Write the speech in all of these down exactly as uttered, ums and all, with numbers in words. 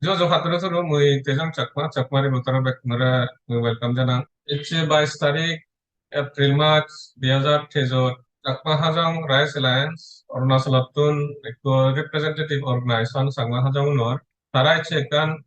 Jo jo, patturu turu, mui Tejang Chakma, Chakma Reporter bekkunore mui welcome janang. Ecche bais tarik April mas dui hajar teijot Chakma Hajong Rights Alliance Arunachalottun ekko representative organization Chakma Hajong unor. Tara ecche ekkan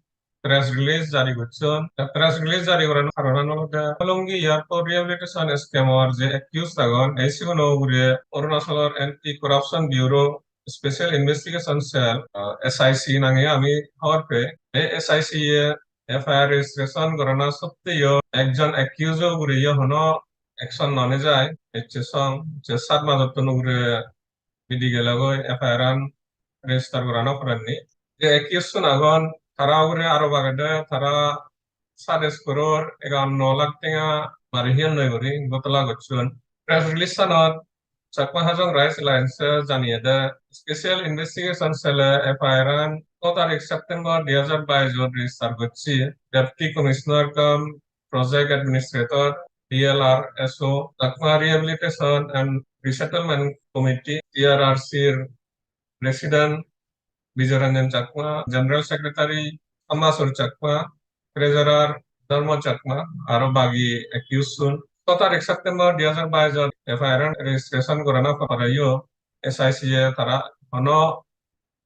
press release jari gocchon. Te press release jari gorano karonan olode Hollongi Airport Rehabilitation Scam or je accused agon, ei siguno ugure Arunachalor Anti Corruption Bureau Special Investigation Cell, ah, S I C nange ami hobor pei. Ei S I C ye F I R registration gorana sotteyo ekjon accused o ugure yo hono action no nejai. Ecche song je sat majottun ugure bidi gelogoi, F I R an register gorana porenni. Je accused un agon, tara ugure arob agede, tara sades crore egaunno lakh tenga mari hiyonnoi guri gotala gocchon. Press release anot Chakma Hajong Rights Alliance-e janiyede, Special Investigation Cell-e F I R-an no tarik September dui hajar baijot register gocche Deputy Commissioner cum Project Administrator, D L R S O, Chakma Rehabilitation and Resettlement Committee, C R R C-r President Bijoy Ranjan Chakma, General Secretary Amasur Chakma, Treasurer Dharma Chakma, aro bagi accused-un. Soto tarik September dui hajar baijot F I R registration gorana poreyo S I C-e tara hono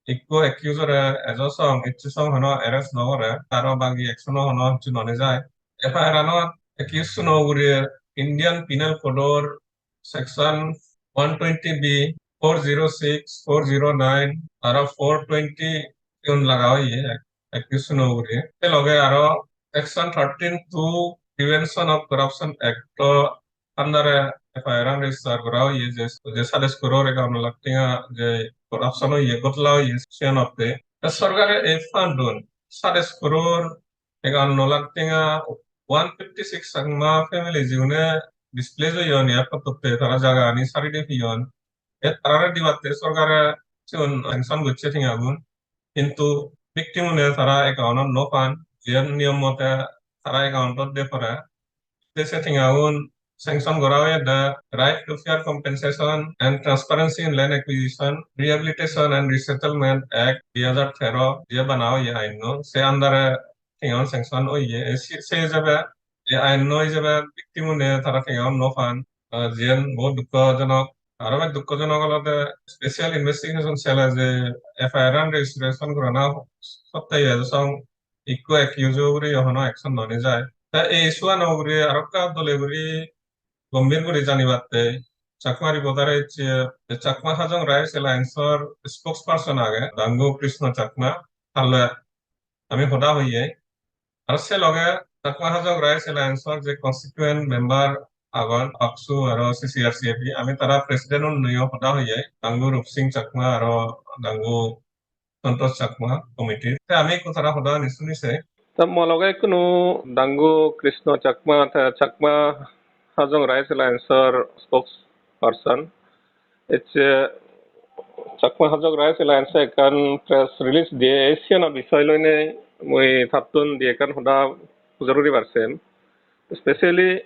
ikko accused-ore ejo song, icche song hono arrest no gore, aro bagi action-o hono hissu no nejai. F I R-anot accused-uno ugure Indian Penal Code-or section one twenty B, four zero six, four zero nine, aro four twenty iun laga oye, accused-uno ugure. Se loge aro section thirteen two, Prevention of Corruption Act-o under-e F I R-an register gora oye, je, je sades crore egaunno lakh tenga je corruption oye, gotala oye, siyan otte. Te sorkare ei fund-un sades crore egaunno lakh tenga, one fifty six Changma family jigune displace oyon, airport-otte tara jagani sari de peyon. E tarare dibatte sorkare sigun sanction gocche tengagun. Hintu victim-une tara account-ot no pan, jiyan niyom mote tara account-ot de pore. Te se tengagun sanction gora oyede Right to Fair Compensation and Transparency in Land Acquisition, Rehabilitation and Resettlement Act dui hajar tero, je bana oye ainno, se under-e tengagun sanction oye. E se, se ijebe, e ainno ijebe victim-une tara tengagun no pan. Ah, jiyan bahut dukkojonok. Aro bej dukkojonok olode Special Investigation Cell-e je F I R-an registration gorana sotte ye song ikko accused-o ugure hono action no nejai. Te ei issue-ano ugure arokka dole guri gombhir guri janibatte Chakma Reporter-e ecche, je Chakma Hajong Rights Alliance-or spokesperson age, Dangu Krishna Chakma, talle ami hoda hoye. Aro se loge Chakma Hajong Rights Alliance-or je constituent member agon, ACSU aro C C R C A P, ami tara president-unnoyo hoda hoye, Dangu Rupsing Chakma aro Dangu Santosh Chakma committee. Te ami ekku tara hodani suni sei. Ta mo loge ekkunu Dangu Krishna Chakma, te Chakma Hajong Rights Alliance-or spokesperson. Ecche Chakma Hajong Rights Alliance ekkan press release diye, ei siyano bisoy loinei mui tattun di ekkan hoda pujor guribar sem. Specially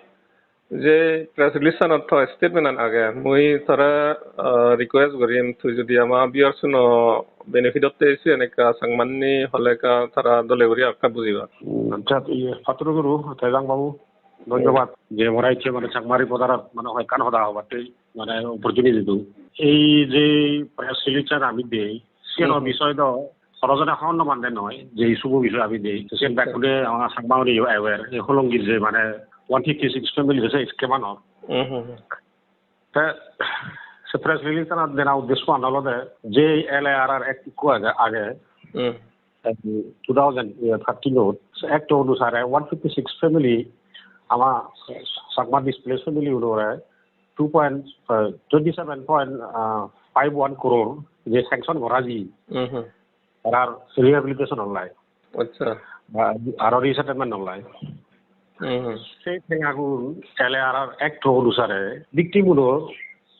je press release-anot to statement-an age, mui tore, ah, request gurim, tui jodi ama viewers-uno benefit otte siyen ekka Changmani hole ekka tara dole guri ekka bujiba. Hmm, accha, iye, patturu turu, Tejang babu, dhonnobad. Je mora icche mane Chakma Reporter-ot mane hoyekkan hoda hobatte mane opportunity do. Ei je press release-an ami dei, siyeno Hmm. bisoy do horo jone hobor no pande noi, je issue-bo bisoy ami dei. Siyen Accha. Bekkune ama Changma-uniyo aware. Ei Hollongir je mane one fifty six family je scam-anot. Hmm, hmm, hmm. Te se press release-anot dena uddesho-an olode je L A R R Act ikko age, age, Hmm. two thousand thirteen-ot, se Act onusare one fifty six family ama Chakma displaced family unore two point, uh, twenty seven point five one crore je sanction gora ji, Hmm, hmm. Tarar rehabilitation onlai. Accha. Ba aro resettlement onlai. Hmm, hmm. Se tengagun L A R R Act onusare victim-uno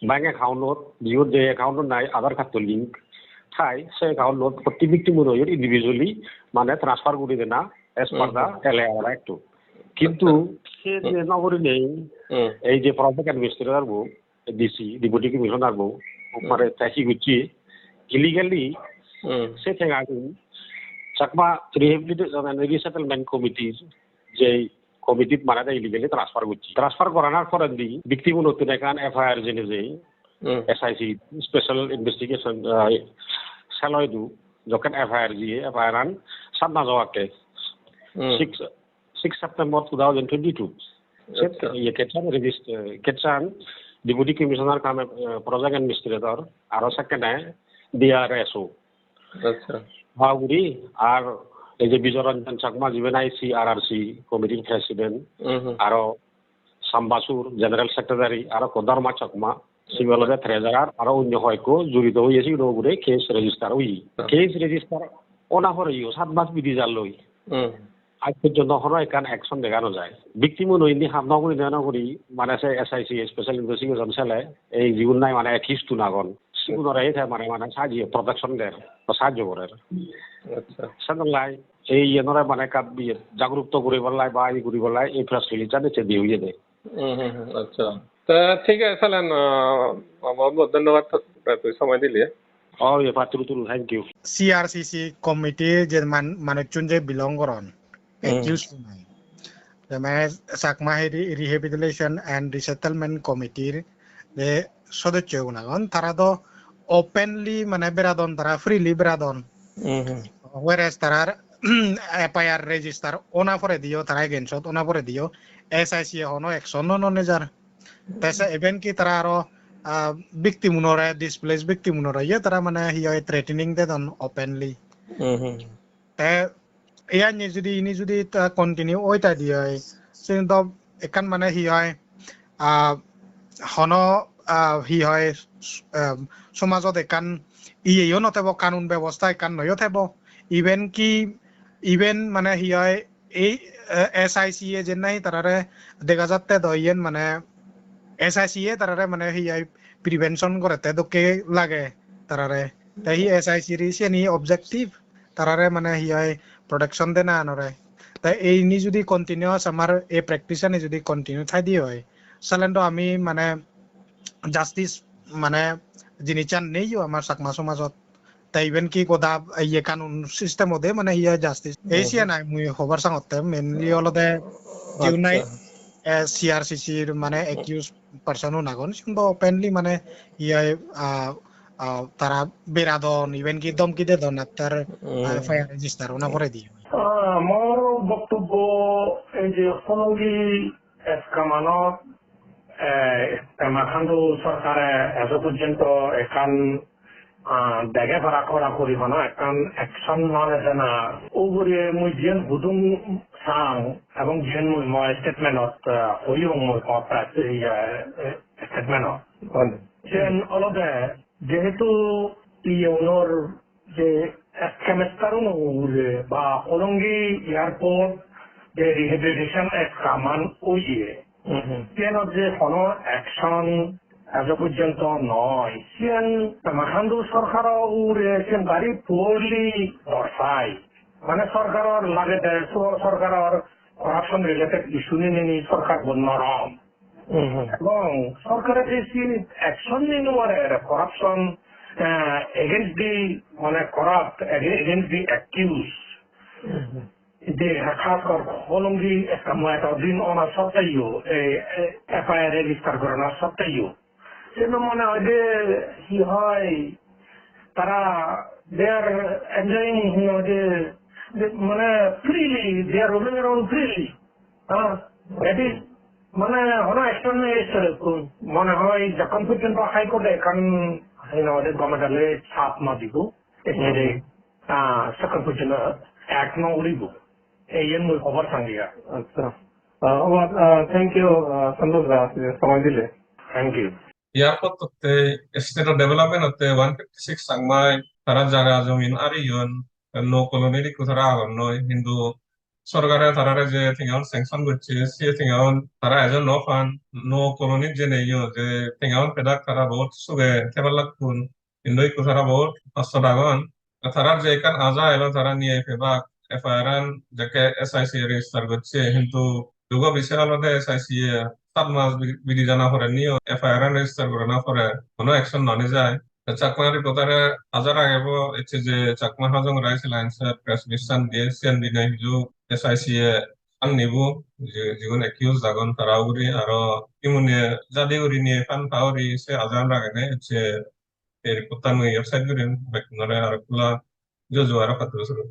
bank account-ot, jiyot je account-ot nai Aadhaar card-to link thai, se account-ot protti victim-uno individually mane transfer guri dena as per the Hmm, hmm. L A R R Act. Kintu Accha. Se je Hmm. no gurinei Hmm. ei je project administrator-bo, D C, Deputy Commissioner-bo, Hmm. mane te hi gocche, illegally Hmm. se tengagun Chakma Rehabilitation and Resettlement Committee je committee mane de illegally transfer gocche. Transfer goranar porendi victim unottun ekkan F I R jeinei je Hmm. S I C, Special Investigation, uh, Cell-o idu jokken F I R jiye, F I R an sat majo akke. Hmm. Six, six September two thousand twenty-two. Acha. Iye case an register, case an Deputy Commissioner cum, uh, Project Administrator, aro sekkene D R S O. Acha. Ha guri, ar ei je Bijoy Ranjan Chakma, jibe nahi C R R C committee president, Mhm. aro Sambasur, General Secretary, aro ekko Dharma Chakma, sibe olode treasurer, aro onyo hoyekko jorito oye, sigun ugure case register oye. Hmm. Case register ona poreyo sat mas bidi jar loi. Hmm. Aaj porjonto hono ekkan action dega no jai. Victim uno indi ham no guri, no guri, mane se S I C, Special Investigation Cell-e, ei jigun nahi mane accused tun agon, sigunore ei te mane, mane sahajo, protection der, ba sahajo gorer. Acha. Senottei ei iyenore mane ekka iye jagrukto guribar lai ba iye guribar lai ei press release-an ecche diye oye de. Hmm, hmm, hmm, acha. Te thik age, salen, ah, bahut bahut dhonnobad, tui somoy dile. Oh, ye, patturu turu, thank you. C R C C committee je man-, manuchun je belong goron, Hmm. accused nai. Te mane Chakma Re-, Rehabilitation and Resettlement Committee-r je sodosyo gun agon, tara do openly mane beradon, tara freely beradon. Hmm. Whereas tarar F I R register ona porediyo, tara against-ot ona porediyo, S I C hono action no nejar. Te se even ki tara aro, ah, victim unore, displaced victim unore, ye tara mane hi hoi threatening dedon openly. Hmm. Te iyan judi, ini judi ta continue oi tai di oi, sen do ekkan mane hi hoi, ah, hono, ah, hi hoi, s-, em, somajot ekkan iyeyo no thebo, kanun bebosta ekkan noyo thebo. Even ki, even mane hi hoi, ei, eh, S I C-e je nahi tarare dega jatte do iyen mane S I C-e tarare mane hi hoi prevention gorette dokke lage tarare. Te hi S I C-r siyeni objective? Tarare mane hi hoi protection dena anore. Te ei ni judi continuous amar ei practice ani judi continue thai di oi, salen do ami mane justice mane jinissan nei o amar Chakma somajot. Te even ki goda iye kanun system ode mane hi hoi justice. Ei Hmm. siyan ai mui hobar sangotte mainly olode jiun nai, Acha. eh, C R C C-r mane accused person un agon, siun do openly mane hi hoi, ah, ah, tara beradon, even ki domki dedon after, Hmm. ah, F I R register ona poredi. Ah, mor boktobbo ei je Holongi scam-anot, eh, Pema Khandu sorkare ejo porjonto ekkan, ah, dege para kora kuri hono ekkan action no neje na. Ugure mui jiyen hudung sang ebong jiyen mui mo statement-ot, ah, hoyong mui mo press, eh, statement-ot. Hon. Siyen olode jehetu iye unor je scam-star uno ugure ba Holongi airport je rehabilitation scam-an oye, Mhm. siyenot je hono action ejo porjonto noi, siyen Pema Khandu sorkaro ugure siyen bari poorly dorsai. Mane sorkaror lagede so-, sorkaror corruption related issue ninei sorkar bon norom. Mhm. Ebong sorkare je sini action ni no pare corruption, eh, against the, mane corrupt, ag-, against the accused. Mhm. Je khas kor Holongi scam-o eto din ona sotteyo, eh, eh, F I R register gorana sotteyo. Seno mone hoy je hi hoy, tara they are enjoying, hi hoy je, je mane freely, they are roaming around freely. Ha, that is, mane, hono action nei ecche ekkun. Mone hoi, jokkon porjonto High Court-e ekkan, hi nang hoide, government-ale chap no dibo. Ecche de, Hmm. ah, jokkon porjonto act no guribo. Ei yen mui hobor sangi ar. Acha. Ah, well, ah, thank you, ah, Santosh da, je somoy dile. Thank you. Airport-otte, state-o development-otte one fifty-six Changmai tara jaga jomin ariyon, no colony-r ikko tara agonnoi, hintu sorkare tarare je tengaun sanction gocche, se tengaun tara ejo no pan, no colony-t jeneyo je tengaun pedak tara bahut suge thebar lakkun, hintu ikko tara bahut hostot agon. Tarar je ekkan aja elo tara niyai pebak, F I R-an jekke S I C register gocche, hintu dugo bisey olode S I C-e sat mas bidi, bidi jana porenniyo F I R-an register gorana pore hono action no nejai. Chakma reporter-e aja ragebo ecche je Chakma Hajong Rights Alliance-e press release-an diye, siyan dinei hiju S I C-e an nibo, je, jigun accused agon tara ugure, aro imune jadi gurinei fan pa guri se aja ragene ecche ei report-an mui iyot sej gurim, bekkunore aro ekkola juju aro patturuturu.